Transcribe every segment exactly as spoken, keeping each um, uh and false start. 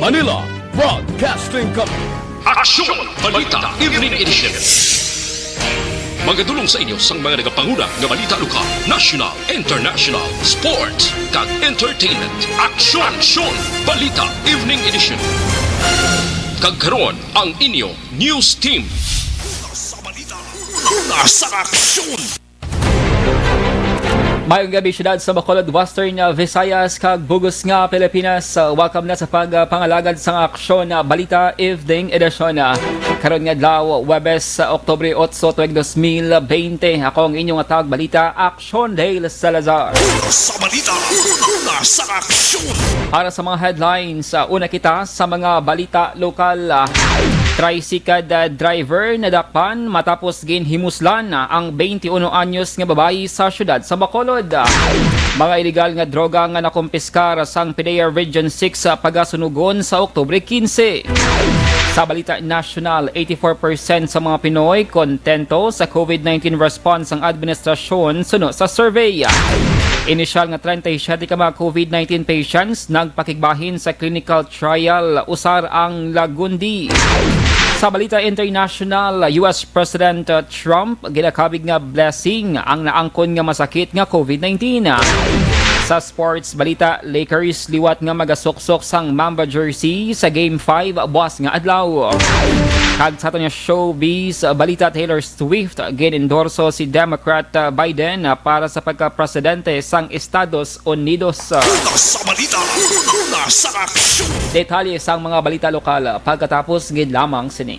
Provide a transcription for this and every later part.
Manila Broadcasting Company. Aksyon! Balita Evening Edition. Magadulong sa inyo sang mga nagapanguna nga balita lokal, national, international, sports, kag entertainment. Aksyon! Aksyon! Balita Evening Edition. Kag karon, ang inyo news team. Una sa balita, una sa aksyon. Mayong gabi, siyudad sa Bacolod, Western, uh, Visayas, kag bug-os nga Pilipinas. Uh, welcome na sa pagpangalagad sang Aksyon, uh, Balita Evening Edition. Uh, karon nga adlaw, Huwebes, uh, Oktubre otso, tuig dos mil bente. Ako ang inyong atag balita, Aksyon Dale Salazar. Una sa balita, una sa aksyon. Para sa mga headlines, uh, una kita sa mga balita lokal. Uh, tricycle, uh, driver nadakpan matapos ginhimuslan ang twenty-one anyos nga babayi sa siyudad sa Bacolod. Mga iligal nga droga nga nakumpiskar sang PDEA Region six sa pagasunugon sa Oktubre quince. Sa balita nasyonal, eighty-four percent sa mga Pinoy kontento sa COVID nineteen response sang administrasyon suno sa survey. Inisyal nga treinta y siete ka mga COVID nineteen patients nagpakigbahin sa clinical trial usar ang Lagundi. Sa balita international, U S President, uh, Trump ginakabig nga blessing ang naangkon nga masakit nga COVID nineteen. Sa sports balita, Lakers liwat nga magasuksok sang Mamba jersey sa Game five buas nga adlaw. Kag sa aton nga showbiz balita, Taylor Swift gin-endorso si Democrat, uh, Biden, uh, para sa pagka-presidente sang Estados Unidos. Una sa balita, una sa aksyon. Detalye sang mga balita lokal pagkatapos gid lamang sini.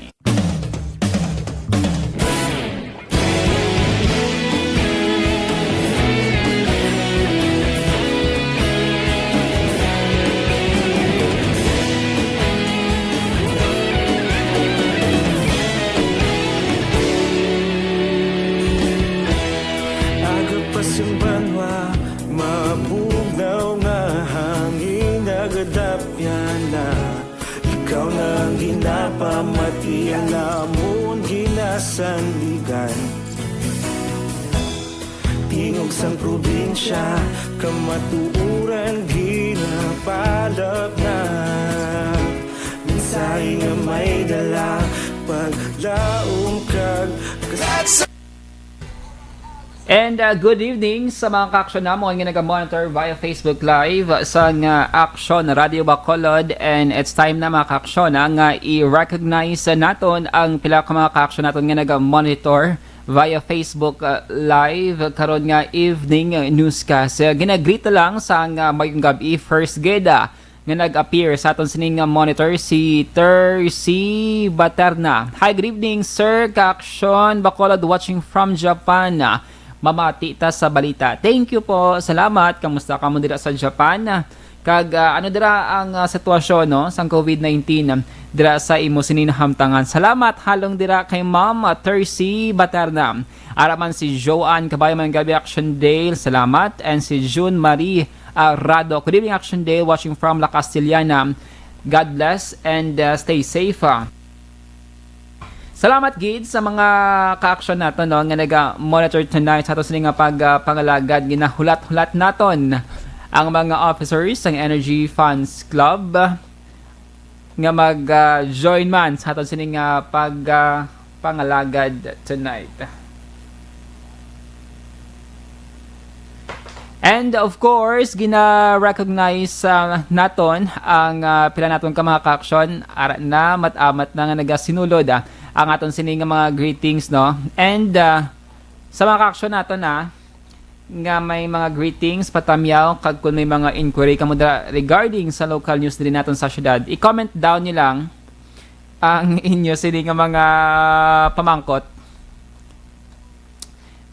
Aga pa sing banwa, mabugnaw nga hangin nagadapyan na. Ikaw na ang ginapamati, ang amon ginasandigan. Tingog sang probinsya, kamatuoran ginapalap na. Mensahe nga may dala, paglaom kag kas- And, uh, good evening sa mga kaaksyon namon nga naga-monitor via Facebook Live sang, uh, Aksyon Radio Bacolod. And it's time na, mga kaaksyon, ah, nga i-recognize naton ang pila ka mga kaaksyon naton nga naga-monitor via Facebook, uh, Live karon nga evening, uh, newscast. Uh, gina-greet lang sang, uh, mayong gab-i first gid, ah, nga nag-appear sa aton sining nga monitor, si Tercy Baterna. Hi, good evening, sir. Kaaksyon Bacolod, watching from Japan. Mamati ta sa balita. Thank you po. Salamat. Kamusta kamo dira sa Japan? Kag, ah, ano dira ang, ah, sitwasyon, no, sang COVID nineteen, um, dira sa imo sini nahamtangan? Salamat halong dira kay Ma'am, ah, Tercy Baterna. Ara man si Joanne Kabayo, man gabi, Action Dale. Salamat. And si June Marie, ah, Rado. Good evening, Action Dale. Watching from La Castellana. God bless and, ah, stay safe, ah. Salamat gid sa mga ka-action nato, no, nga naga-monitor tonight sa ato sini nga pag, ah, pangalagad. Ginahulat-hulat naton ang mga officers sang Energy Fans Club nga mag, ah, join man sa aton sini nga pag, ah, pangalagad tonight. And of course, gina-recognize, ah, naton ang, ah, pila naton ka mga ka-action. Ara na, mat-amat na nga nagasinulod, ah, ang aton sini nga mga greetings, no? And, ah, sa mga ka-action naton, ah, nga may mga greetings, patamyaw, kag kung may mga inquiry kamo dira regarding sa local news diri naton sa syudad, i-comment down niyo lang ang inyo sini nga mga pamangkot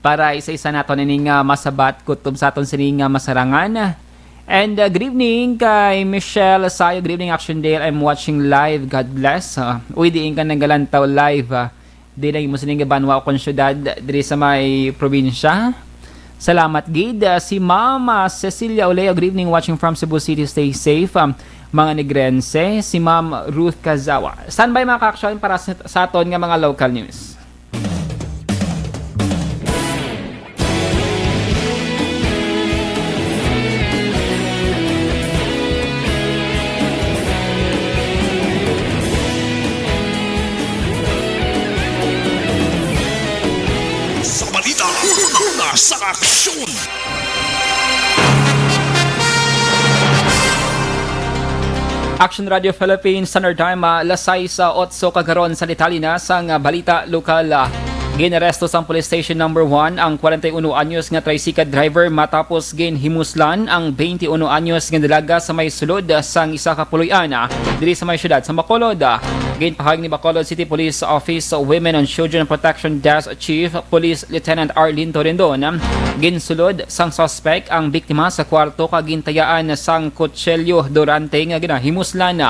para isa-isa naton ini nga masabat kutob sa aton sini nga masarangan. And, uh, good evening kay Michelle Sayo. Good evening, Action Dale. I'm watching live. God bless. Uh, uy, diin ka nagalantaw live, uh, di na imo sini nga banwa o kon syudad diri sa may probinsya. Salamat gid. Uh, si Ma'am, uh, Cecilia Oleo, good evening, watching from Cebu City. Stay safe, um, mga Negrense. Si Ma'am Ruth Kazawa. Standby, mga ka-action, para sa, sa aton nga mga local news. sa aksyon. Action Radio Philippines, Standard Time, ah, alas sais, ah, otso kagaron. Sa detalye na sang, ah, balita lokal, ah, ginaresto sang Police Station Number One ang kwarenta y uno anyos nga tricycle driver matapos ginhimuslan ang twenty-uno anyos nga dalaga sa may sulod, ah, sang isa ka puloy-an, ah, diri sa may siyudad sa Bacolod. Ah, ginpahayag ni Bacolod City Police Office Women and Children Protection Desk Chief Police Lieutenant Arlene Torendon, ginsulod sang suspek ang biktima sa kwarto kag gintayaan sang kutsilyo durante nga ginahimuslan.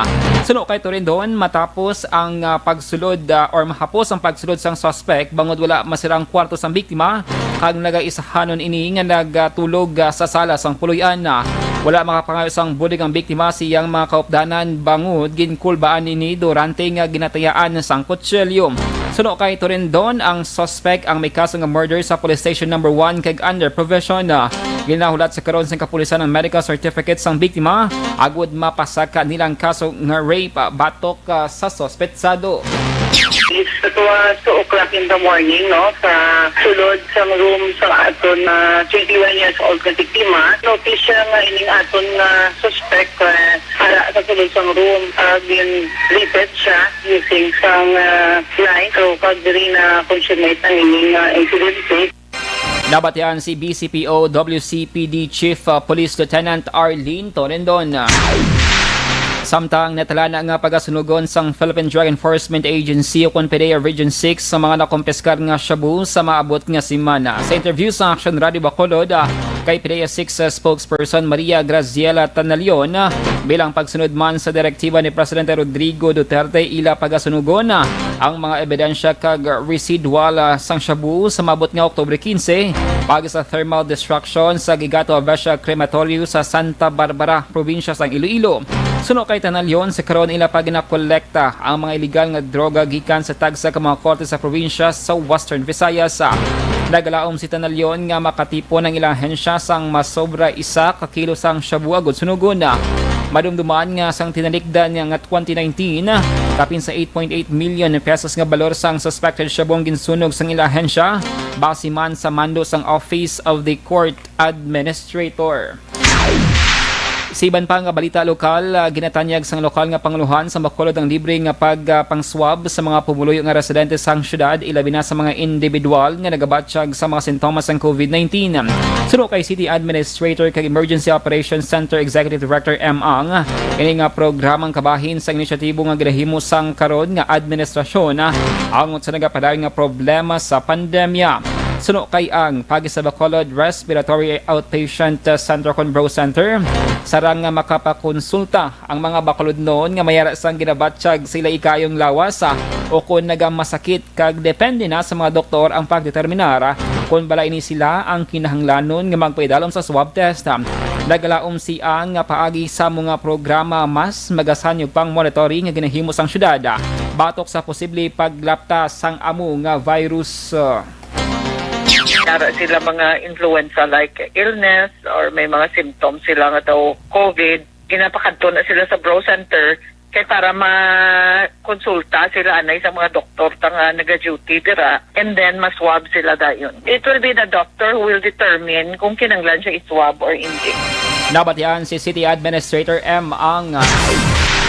Suno kay Torendon, matapos ang, ah, pagsulod, ah, or mahapos ang pagsulod sang suspek bangod wala masira ang kwarto sang biktima kag nagaisahanon ini nga nagatulog, ah, sa sala sang puloy-an. Wala makapangayo sang bulig ang biktima sa iyang mga kaupdanan bangod ginkulbaan ini durante nga ginatayaan sang kutsilyo. Suno kay Torendon, ang suspect ang may kaso nga murder sa Police Station Number One kag under probation. Ginahulat sa karon sang kapulisan ang medical certificate sang biktima agud mapasaka nila ang kaso nga rape, ah, batok, ah, sa suspetsado. Is at two o'clock in the morning, no, sa sulod sang room sa aton, ah, twenty-one years old nga biktima, notice siya nga ining aton nga suspect, ah, ara sa sulod sang room, ah, ginripit siya using sang, ah, knife. So, pag diri na consummate ang ining, ah, incident. Nabatian si B C P O W C P D Chief, uh, Police Lieutenant Arlene Torendon. Samtang natalana nga pagasunugon sang Philippine Drug Enforcement Agency o kon PDEA Region six sa mga nakumpiskar nga shabu sa maabot nga semana. Sa interview sa Action Radio Bacolod, uh, kay PDEA six, uh, spokesperson Maria Graziela Tanalion, uh, bilang pagsunod man sa direktiba ni Presidente Rodrigo Duterte, ila pagasunugon, uh, ang mga ebidensya kag residual, ah, sang shabu sa maabot nga Oktubre quince, paagi sa thermal destruction sa Gigato Abesia Crematorio sa Santa Barbara, probinsya sang Iloilo. Suno kay Tanalion, sa karon ila pa ginakolekta ang mga iligal nga droga gikan sa tagsa ka mga korte sa probinsya sa Western Visayas. Nagalaom si Tanalion nga makatipon ang ilang ahensya sang masobra isa ka kilo sang shabu agud sunugon. Madumduman nga sang tinalikdan nga twenty nineteen, kapin sa eight point eight million pesos nga balor sang suspected shabu ang ginsunog sang ila ahensya, base man sa mando sang Office of the Court Administrator. Sa iban pa nga balita lokal, ah, ginatanyag sang lokal nga pangulohan sa Bacolod ang libre nga pag, ah, pang-swab sa mga pumuluyo nga residente sang syudad, ilabi na sa mga individual nga nagabatyag sa mga sintomas sang COVID nineteen. Suno kay City Administrator kag Emergency Operations Center Executive Director M Ang, ini nga programang kabahin sang inisyatibo nga ginahimo sang karon nga administrasyon, ah, angot sa nagapadayon nga problema sa pandemya. Suno kay Ang, paagi sa Bacolod Respiratory Outpatient Center kon BROW Center, sarang nga makapakonsulta ang mga Bacolodnon nga may ara sang ginabatyag sa ila ikayong lawas, ah, o kon nagamasakit, kag depende na sa mga doktor ang pagdeterminar, ah, kon bala ini sila ang kinahanglanon nga magpaidalom sa swab test. Nagalaom si Ang nga paagi sa mga programa, mas magasanyog pang monitoring nga ginahimo sang syudad, ah, batok sa posible paglapta sang amo nga virus, ah. Nara sila mga influenza-like illness or may mga symptoms sila nga daw COVID, ginapakadto na sila sa BROW Center kay para makonsulta sila anay sa mga doktor ta nga naga-duty dira, and then ma-swab sila dayon. It will be the doctor who will determine kung kinahanglan siya i-swab or hindi. Nabatian si City Administrator M Ang.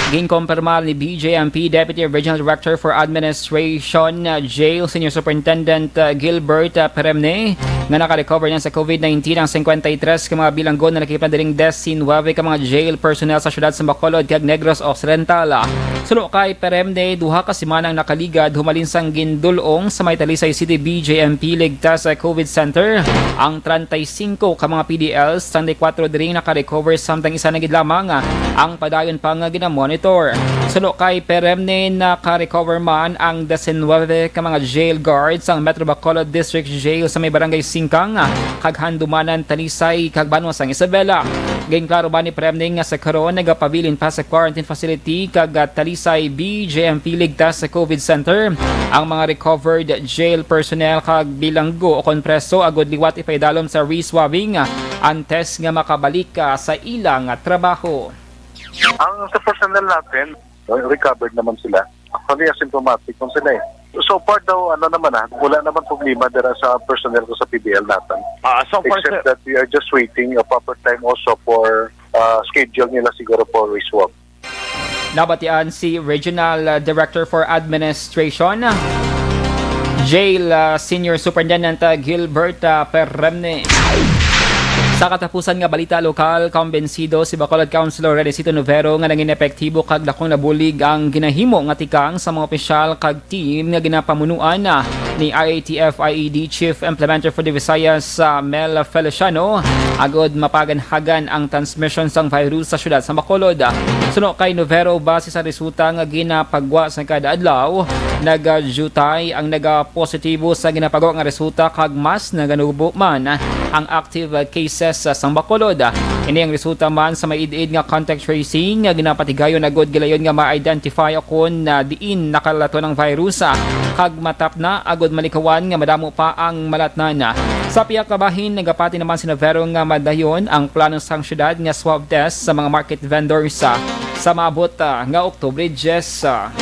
Ginkompirmar ni B J M P Deputy Regional Director for Administration, uh, Jail Senior Superintendent, uh, Gilbert, uh, Peremne, nga naka-recover na sa COVID nineteen ang singkwenta y tres ka mga bilanggo nga nakahipna diring disinwebe ka mga jail personnel sa siyudad sa Bacolod kag Negros Occidental. Suno kay Peremne, duha ka semana ang nakaligad humalin sang gindul-ong sa may Talisay City B J M P Ligtas, uh, COVID Center ang treinta y cinco ka mga P D Ls, treinta y cuatro diri naka-recover, samtang isa na gid lamang ang padayon pa nga ginamonitor. Suno kay Peremne, naka-recover man ang disinwebe ka mga jail guards sang Metro Bacolod District Jail sa may Barangay Singkang, kag Handumanan, Talisay, kag Banwa sang Isabela. Ginklaro man ni Peremne nga sa karon nagapabilin pa sa quarantine facility kag, ah, Talisay B J M P Ligtas sa COVID Center ang mga recovered jail personnel kag bilanggo o kon preso agud liwat ipaidalom sa reswabbing antes nga makabalik, ah, sa ilang trabaho. Ang sa personnel natin, recovered naman sila. Actually, asymptomatic man sila eh. So far daw, ano naman, ah, wala naman problema dira sa personnel ko sa P D L natin. Ah, so far, Except sir, that we are just waiting a proper time also for, ah, schedule nila siguro for reswap. Nabatian si Regional, uh, Director for Administration, Jail, uh, Senior Superintendent, uh, Gilbert, uh, Peremne. Sa katapusan nga balita lokal, kumbensido si Bacolod Councilor Renesito Novero nga nangin epektibo kag dakong nabulig ang ginahimo nga tikang sa mga opisyal kag team nga ginapamunuan, ah, ni I A T F I E D Chief Implementer for the Visayas, ah, Mel Feliciano, agod mapaganhagan ang transmisyon sang virus sa siyudad sa Bacolod. Suno kay Novero, base sa resulta nga ginapagwa sa kada adlaw, nagadiutay ang nagapositibo sa ginapagwa nga resulta kag mas naganubo man ang active cases sa sang Bacolod. Ini ang resulta man sa maid-id nga contact tracing nga ginapatigayon agud gilayon nga ma-identify kon, ah, diin nakalaton ang virus, ah, kag matapna agud malikawan nga madamo pa ang malatnan. Sa pihak ka bahin, nagapati naman si Novero nga madayon ang plano sang syudad nga swab test sa mga market vendors, ah, sa maabot, ah, nga Oktubre diyes, ah.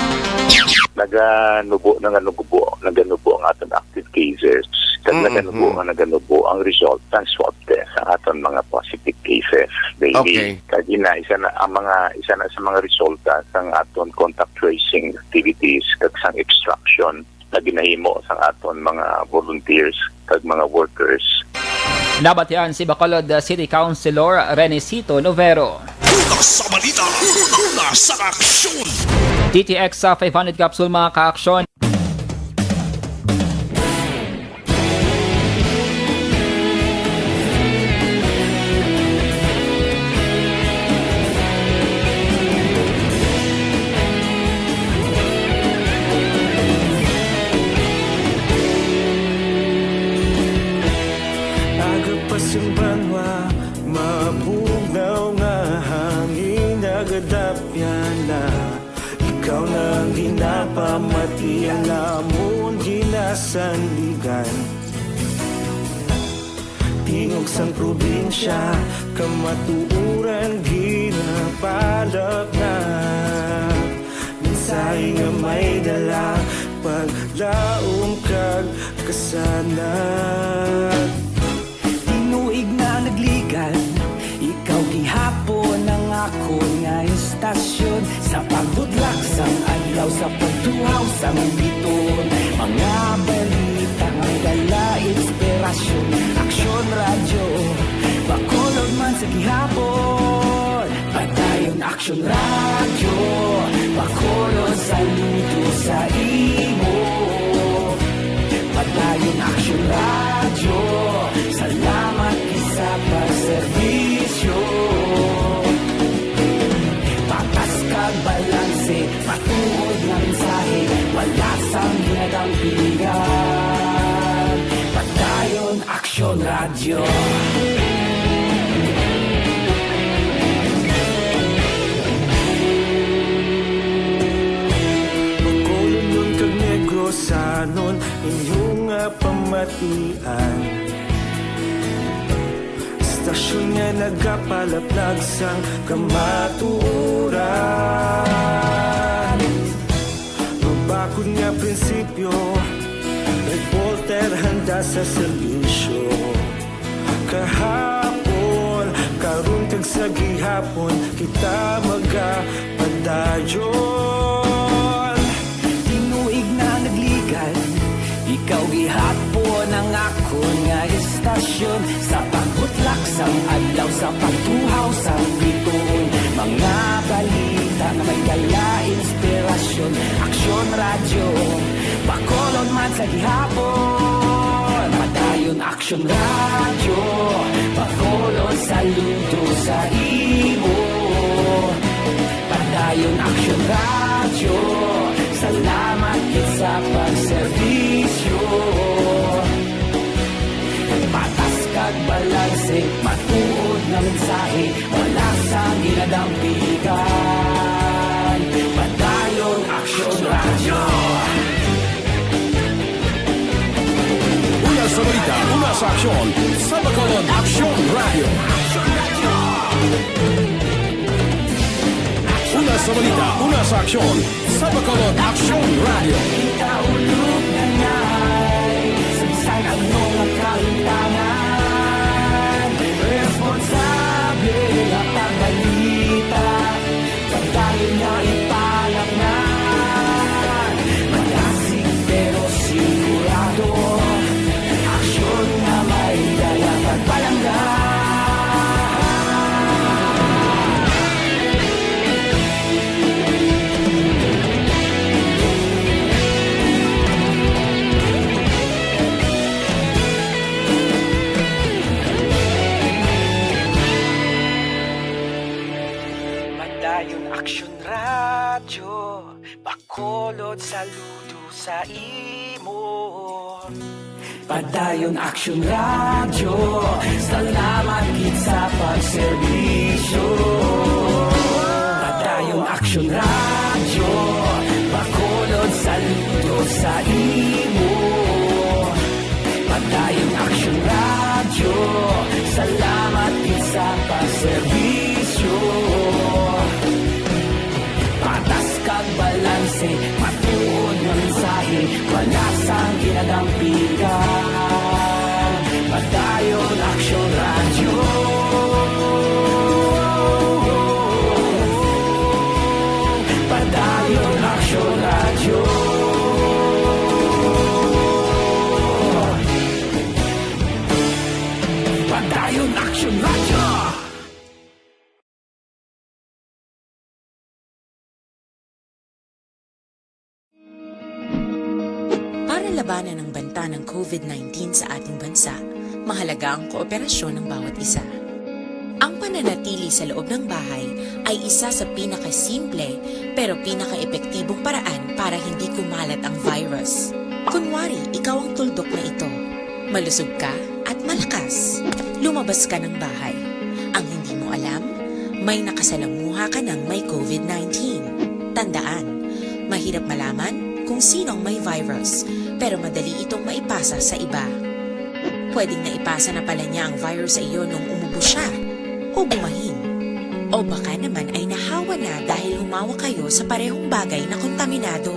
Naganubo, naganubo, naganubo ang aton active cases. Kag Mm, naganubo mm. nga naganubo ang result sang swab test sa aton mga positive cases daily. Okay. Kag ina, isa na ang mga, isa na sa mga resulta sang aton contact tracing activities kag sang extraction na ginahimo sang aton mga volunteers kag mga workers. Nabatian si Bacolod City Councilor Renesito Novero. Una sa balita, una sa aksyon. D T X sa five hundred capsule, mga kaaksyon. Aga pa sing banwa, mabugnaw nga hangin nagadapyan na. Ikaw na ang ginapamati, ang amon ginasandigan. Tingog sang probinsya, kamatuoran ginapalapnap. Mensahe nga may dala, paglaom kag kasanag. Tinuig na nagligan, ikaw gihapon ang akon nga istasyon. Sa pagbudlak sang adlaw, sa pagtuhaw sang biton, mga balita nga dala inspirasyon. Aksyon Radyo, Bacolod man sa gihapon. Padayon Aksyon Radyo, Bacolod, saludo sa imo. Padayon Aksyon Radyo, salamat gid sa pagserbisyo. Patas kag balanse, matuod nga mensahe, wala sang ginadampigan. Padayon Aksyon Radyo. Bacolodnon kag Negrosanon, inyo nga pamatian. Istasyon nga nagapalaplag sang kamatuoran. Mabakod nga prinsipyo, reporter handa sa serbisyo. Kahapon, karon kag sa gihapon, kita magapadayon. Tinuig na nagligan, ikaw gihapon ang akon nga istasyon. Sa pagbutlak sang adlaw, sa pagtuhaw sang bituon, mga balita nga may dala inspirasyon. Aksyon Radyo, Bacolod man sa gihapon. Padayon Aksyon Radyo, Bacolod, saludo sa imo. Padayon Aksyon Radyo, salamat gid sa pagserbisyo. Patas kag balanse, matuod nga mensahe, wala sang ginadampigan. Padayon Aksyon Radyo. Una sa balita, una sa aksyon, sa Bacolod Aksyon Radyo. Una sa balita, una sa aksyon, sa Bacolod Aksyon Radyo. Kita ulo Radyo, Bacolod, saludo sa imo. Padayon Aksyon Radyo, salamat gid sa pagserbisyo. Padayon Aksyon Radyo, Bacolod, saludo sa imo. Padayon Aksyon Radyo, salamat gid sa pagserbisyo. Patas kag balanse, matuod nga mensahe, wala sang ginadampigan. Padayon Aksyon Radyo. Padayon Aksyon Radyo. Padayon Aksyon Radyo. Para labanan ang banta ng COVID nineteen sa ating bansa, mahalaga ang kooperasyon ng bawat isa. Ang pananatili sa loob ng bahay ay isa sa pinakasimple pero pinakaepektibong paraan para hindi kumalat ang virus. Kunwari, ikaw ang tuldok na ito. Malusog ka at malakas. Lumabas ka ng bahay. Ang hindi mo alam, may nakasalamuha ka ng may COVID nineteen. Tandaan, mahirap malaman kung sino ang may virus, pero madali itong maipasa sa iba. Pwedeng naipasa na pala niya ang virus sa iyo nung umubo siya o bumahin. O baka naman ay nahawa na dahil humawak kayo sa parehong bagay na kontaminado.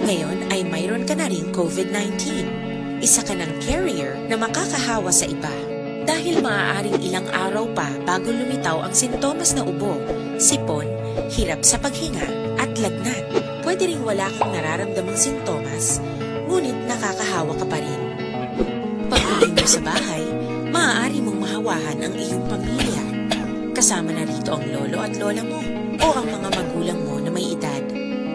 Ngayon ay mayroon ka na ring COVID nineteen. Isa ka ng carrier na makakahawa sa iba. Dahil maaaring ilang araw pa bago lumitaw ang sintomas na ubo, sipon, hirap sa paghinga, at lagnat. Pwede ring wala kang nararamdamang sintomas, ngunit nakakahawa ka pa rin. Pag-uwi mo sa bahay, maaari mong mahawahan ang iyong pamilya. Kasama na rito ang lolo at lola mo o ang mga magulang mo na may edad.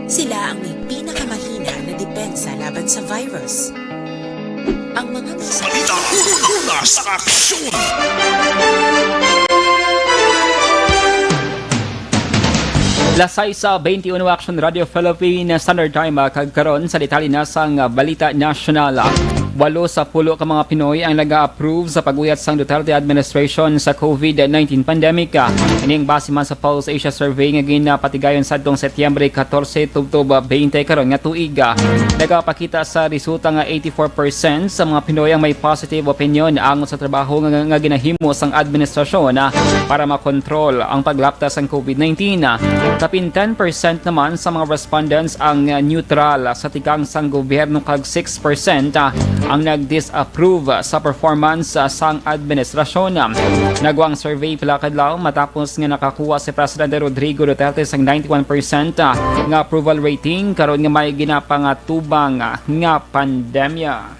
Sila ang may pinakamahina na depensa laban sa virus. Ang mga mensahe Balita, una sa aksyon. Las sais veintiuno, Action Radio Philippine Standard Time, ah, kag karon sa detalye na sang, ah, balita nasyonal. Walo sa pulo ka mga Pinoy ang naga-approve sa pag-uyat sang Duterte administration sa COVID nineteen pandemic. Ining base man sa Pulse Asia Survey nga ginapatigayon sadtong Setyembre catorce tubtob twenty karon nga tuig. Nagapakita sa resulta nga eighty-four percent sa mga Pinoy ang may positive opinion angot sa trabaho nga, nga ginahimo sang administrasyon, ah, para makontrol ang paglapta sang COVID nineteen. Kapin ten percent naman sa mga respondents ang, ah, neutral sa tikang sang gobyerno kag six percent, ah, ang nag-disapprove sa performance, ah, sang administrasyon. Nagwa ang survey pila ka adlaw matapos nga nakakuha si Presidente Rodrigo Duterte sang ninety-one percent, ah, nga approval rating karon nga may ginapangatubang, ah, nga pandemya.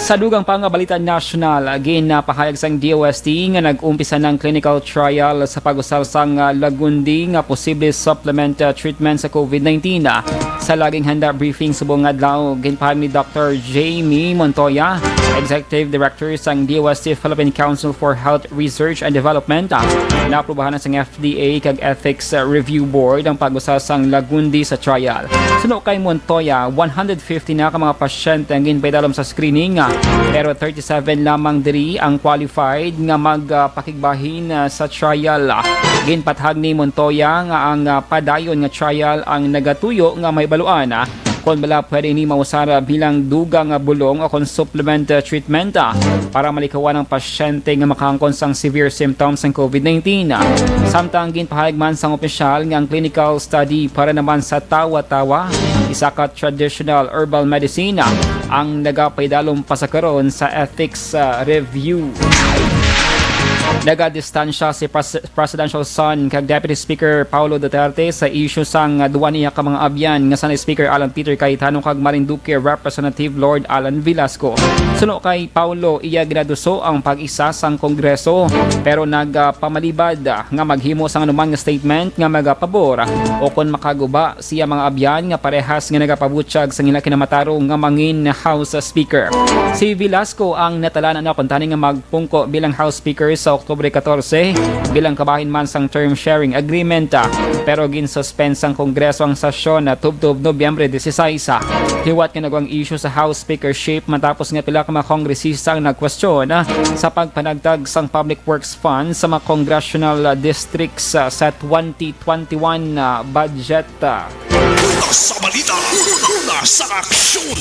Sa dugang pa nga balita nasyonal, ginapahayag sang D O S T nga nag-umpisa ng clinical trial sa pag-usar sang, ah, Lagundi nga posible supplement, ah, treatment sa COVID nineteen. Sa laging handa briefing subong nga adlaw, ginpahayag ni Doctor Jamie Montoya, Executive Director sang D O S T Philippine Council for Health Research and Development, ah, naaprubahan na sang F D A kag Ethics, ah, Review Board ang pag-usar sang Lagundi sa trial. Suno kay Montoya, one hundred fifty na ka mga pasyente ang ginpaidalom sa screening, ah, pero thirty-seven lamang diri ang qualified nga magpakigbahin, ah, sa trial. Ginpatahag ni Montoya nga ang, ah, padayon nga trial ang nagatuyo nga mahibaluan, ah, kon bala pwede ini mausara bilang dugang nga bulong o kon supplement, ah, treatment, ah, para malikawan ang pasyente nga makaangkon sang severe symptoms sang COVID nineteen. Samtang ginpahayag man sang opisyal nga ang clinical study para naman sa tawa-tawa, isa ka traditional herbal medicine, ah, ang nagapaidalom pa sa karon sa ethics, ah, review. Nagadistansya si Pres-, Presidential Son kag Deputy Speaker Paolo Duterte sa isyu sang duwa niya ka mga abyan nga sanay Speaker Alan Peter Cayetano kag Marinduque Representative Lord Alan Velasco. Suno kay Paolo, iya ginaduso ang pag-isa sang Kongreso, pero nagapamalibad nga maghimo sang anuman nga statement nga magapabor o kon makaguba siya mga abyan nga parehas nga nagapabutyag sang ila kinamatarong nga mangin House Speaker. Si Velasco ang natalanan na kuntani nga magpungko bilang House Speaker sa Oktubre katorse, bilang kabahin man sang term sharing agreement, ah, pero ginsuspend sang Kongreso ang sesyon na tubtob Nobyembre dieciséis, ah. Liwat nga nagwang issue sa House speakership matapos nga pila ka mga kongresista ang nagkwestiyon, ah, sa pagpanagtag sang public works fund sa mga congressional, ah, districts, ah, sa twenty twenty-one, ah, budget, ah. Una sa balita, una sa aksyon.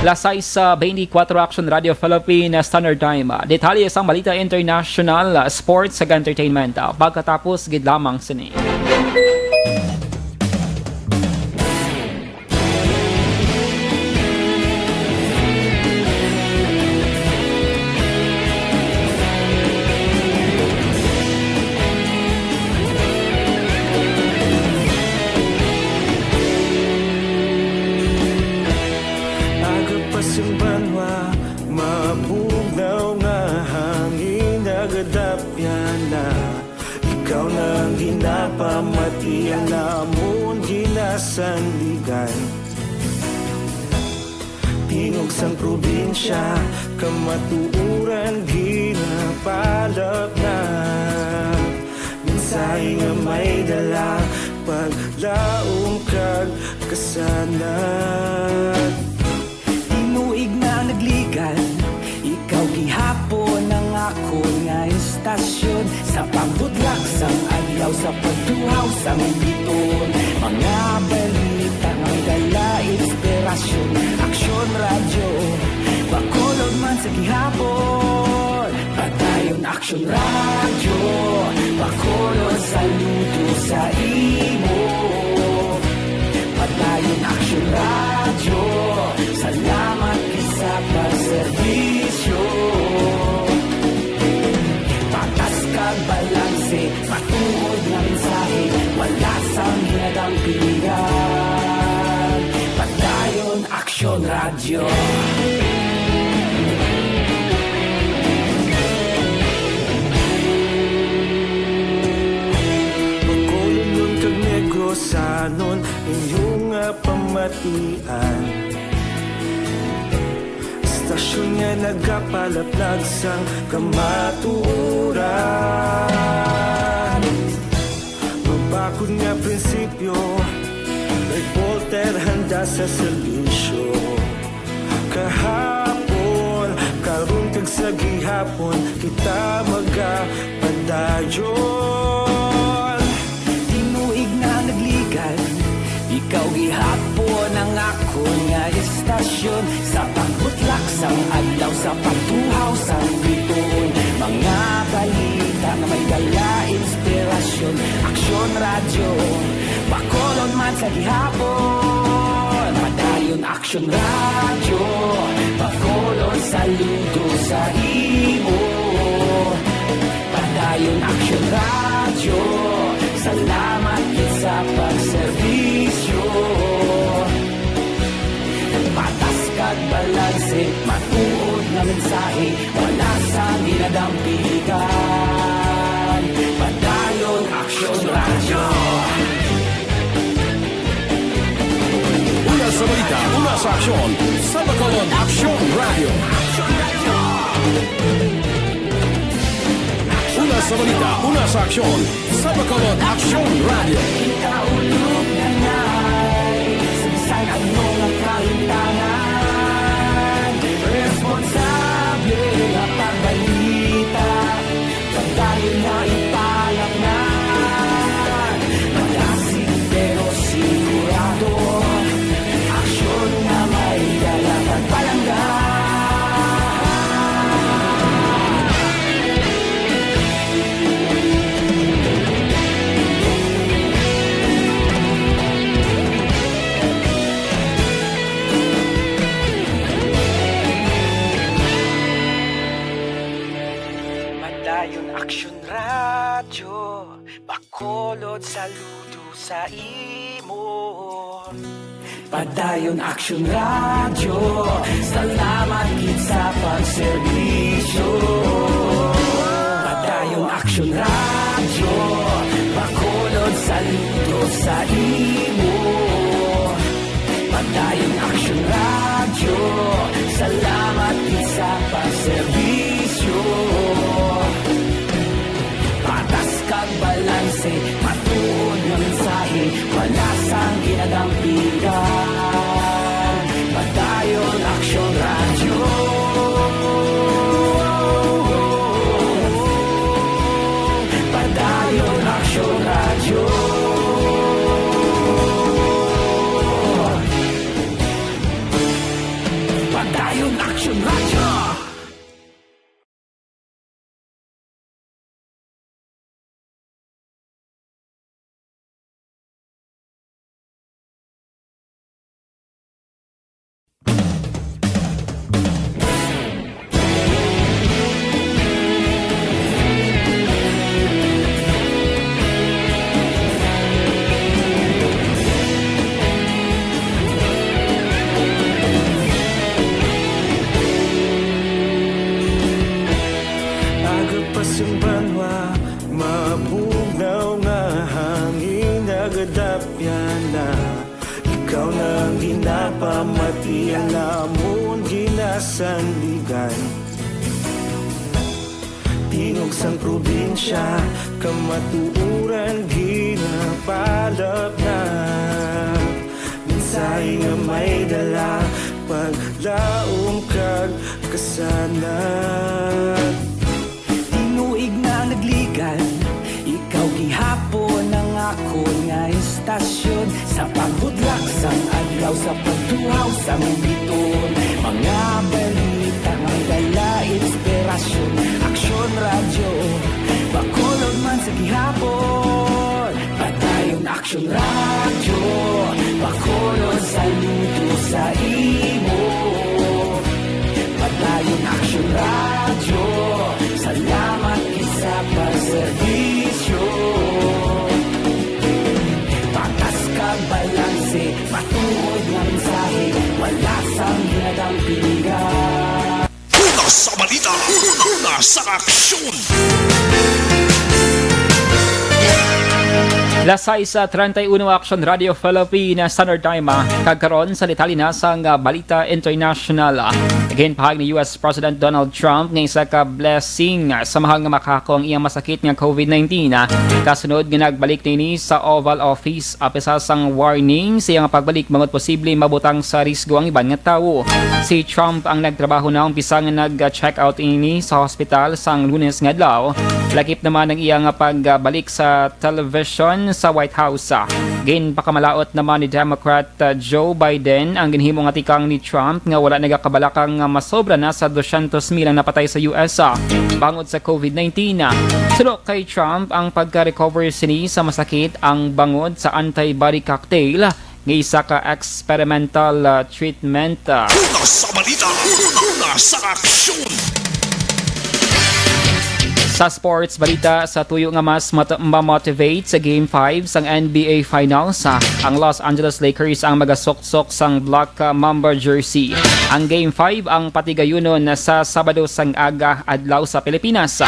Las sais, ah, beintikwatro, Aksyon Radio Philippine Standard Time. Detalye sang balita international, sports, ug entertainment, ah, pagkatapos gid lamang sini. Aga pa sing banwa, mabugnaw nga hangin nagadapyan na. Ikaw na ang ginapamati, ang namon ginasandigan. Tingog sang probinsya, kamatuoran ginapalapnap. Mensahe nga may dala, paglaom kag kasanag. Tinuig na nagligan, ikaw gihapon ang akon nga istasyon. Sa pagbutlak sang adlaw, sa pagtuhaw sang biton, mga balita nga may dala inspirasyon. Aksyon Radyo, Bacolod man sa gihapon. Padayon Aksyon Radyo, Bacolod, saludo sa imo. Padayon Aksyon Radyo, salamat gid sa pagserbisyo. Patas kag balanse, matuod nga mensahe, wala sang ginadampigan. Padayon Aksyon Radyo. Bacolodnon kag Negrosanon, inyo nga pamatian. Istasyon nga nagapalaplag sang kamatuoran. Mabakod nga prinsipyo, reporter handa sa serbisyo. Kahapon, karon kag sa gihapon, kita magapadayon. Tinuig na nagligan, ikaw gihapon ang akon nga istasyon. Sa pagbutlak sang adlaw, sa pagtuhaw sang bituon, mga balita nga may dala inspirasyon. Aksyon Radyo, Bacolod man sa gihapon. Padayon Aksyon Radyo, Bacolod, saludo sa imo. Padayon Aksyon Radyo, salamat gid sa pagserbisyo. Patas kag balanse, matuod nga mensahe, wala sang ginadampigan. Padayon Aksyon Radyo. Una sa balita, una sa aksyon, sa Bacolod Aksyon Radyo. Una sa balita, una sa aksyon, sa Bacolod Aksyon Radyo. Ikaulog na ngay, sa bisan ano nga kahimtangan, responsable nga pagbalita. Pagdayon na ipalapnan, malasig pero sigurado. Aksyon nga may dala kag palangga. Padayon Aksyon Radyo, Bacolod, saludo sa imo. Padayon Aksyon Radyo, salamat gid sa pagserbisyo. Padayon Aksyon Radyo, Bacolod, saludo sa imo. Padayon Aksyon Radyo, salamat gid sa pagserbisyo. Gadapyana, ikaw na ang ginapamati, alamon ginasandigan. Tingog sang probinsya, kamatuoran ginapalapna. Mensahe nga may dala, paglaom kag kasanag. Tinuig na nagligan, ikaw gihapon ang akon nga istasyon. Sa pagbudlak sang adlaw, sa pagtuhaw sang biton, mga balita nga dala inspirasyon. Aksyon Radyo, Bacolod man sa gihapon. Padayon Aksyon Radyo, Bacolod saludo sa imo. Padayon Aksyon Radyo, salamat gid sa pagserbisyo. Patas kag balanse, matuod nga mensahe, wala sang ginadampingan. Una sa balita, una sa aksyon. Las sais treinta y uno, Aksyon Radyo Philippine Standard Time, ah, kag karon sa detalye na sang, ah, balita international, ah. Ginpahayag ni U S President Donald Trump nga isa ka blessing, ah, sa mahal nga makako ang iyang masakit nga COVID nineteen, ah, kasunod nga nagbalik niini sa Oval Office. Apisar sang warning sa iyang pagbalik bangod posible mabutang sa risgo ang iban nga tawo. Si Trump ang nagtrabaho na umpisa nga nag-check out ini sa hospital sang Lunes nga adlaw. Lakip naman ang iyang pagbalik sa television sa White House. Ginpakamalaot naman ni Democrat, uh, Joe Biden ang ginhimo nga tikang ni Trump nga wala nagakabalaka nga masobra na sa dosyentos mil ang napatay sa U S, uh, bangod sa COVID nineteen. Suno kay Trump, ang pagka-recover sini sa masakit ang bangod sa antibody cocktail nga isa ka experimental, ah, treatment, ah. Una sa balita, una sa aksyon. Sa sports balita, sa tuyo nga mas mat-, ma-motivate sa Game five sang N B A Finals, ah, ang Los Angeles Lakers ang magasuksok sang black, ah, Mamba jersey. Ang Game five ang patigayunon na sa Sabado sang aga adlaw sa Pilipinas.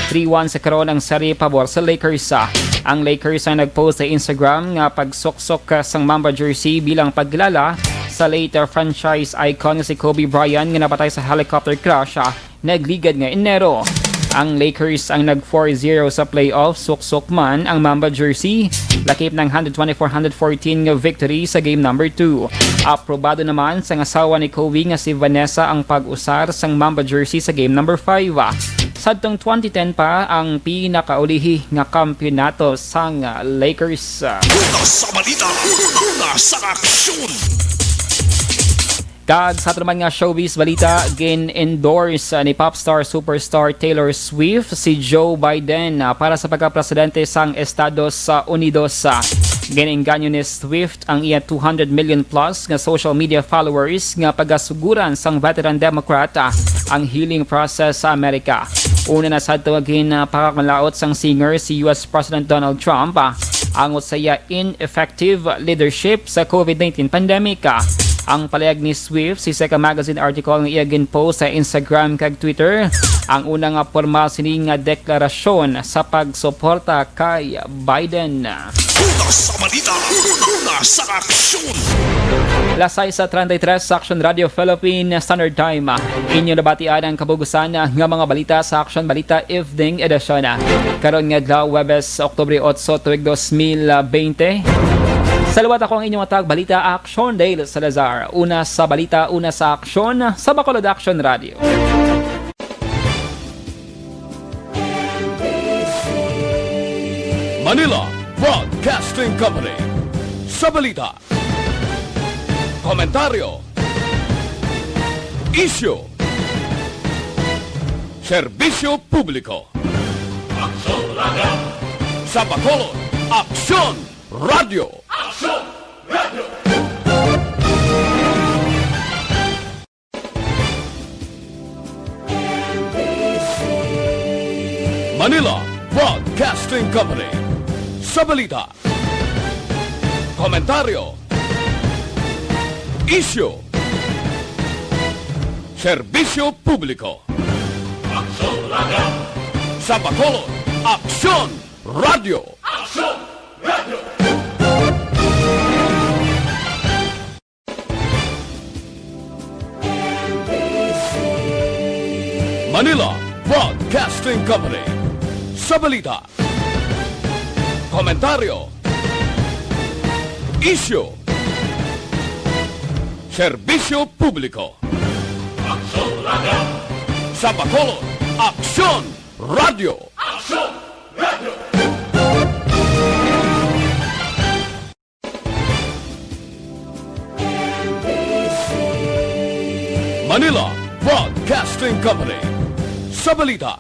Three one sa karon ang serye pabor sa Lakers. Ang Lakers ang nag-post sa Instagram nga pagsuksok sang Mamba jersey bilang pagkilala sa late franchise icon nga si Kobe Bryant nga napatay sa helicopter crash, ah, nagligad nga Enero. Ang Lakers ang nag four zero sa playoff, suksok man ang Mamba jersey, lakip ng hundred twenty-four hundred fourteen nga victory sa game number two. Aprobado naman sang asawa ni Kobe nga si Vanessa ang pag-usar sang Mamba jersey sa game number five. Sadtong twenty ten pa ang pinakaulihi nga kampiyonato sang Lakers. Una sa balita, una sa aksyon. Kag sa ato naman nga showbiz balita, gin-endorse, uh, ni popstar superstar Taylor Swift si Joe Biden, uh, para sa pagka-presidente sang Estados, uh, Unidos. Uh, gin-engganyo ni Swift ang iya two hundred million plus nga social media followers nga pagasuguran sang veteran Democrat, uh, ang healing process sa Amerika. Una na sadto nga ginpakamalaot sang singer si U S President Donald Trump, uh, angot sa iya ineffective leadership sa COVID nineteen pandemic. Ang palayag ni Swift sa isa ka magazine article nga iya ginpost sa Instagram kag Twitter, ang una nga pormal sini nga deklarasyon sa pagsuporta kay Biden. Una sa balita, una sa aksyon. Las sais treinta y tres sa Aksyon Radio Philippine Standard Time. Inyo nabatian ang kabug-usan nga mga balita sa Aksyon Balita Evening Edition. Karon nga adlaw, Huwebes, Oktubre otso, tuig dos mil bente. Sa liwat, ako ang inyong atag balita, Aksyon Dale Salazar. Una sa balita, una sa aksyon, sa Bacolod Aksyon Radio. Manila Broadcasting Company. Sa balita, komentaryo, isyu, serbisyo publiko. Aksyon Radio. Sa Bacolod, Aksyon Radio. Aksyon Radio. Manila Broadcasting Company. Sa balita, komentaryo, isyu, serbisyo publiko. Aksyon Radio. Sa Bacolod, Aksyon Radio. Aksyon Radio. Manila Broadcasting Company. Sa balita, komentaryo, isyu, serbisyo publiko. Aksyon Radio! Sa Bacolod, Aksyon Radio! Aksyon Radio! Manila Broadcasting Company. Sa balita,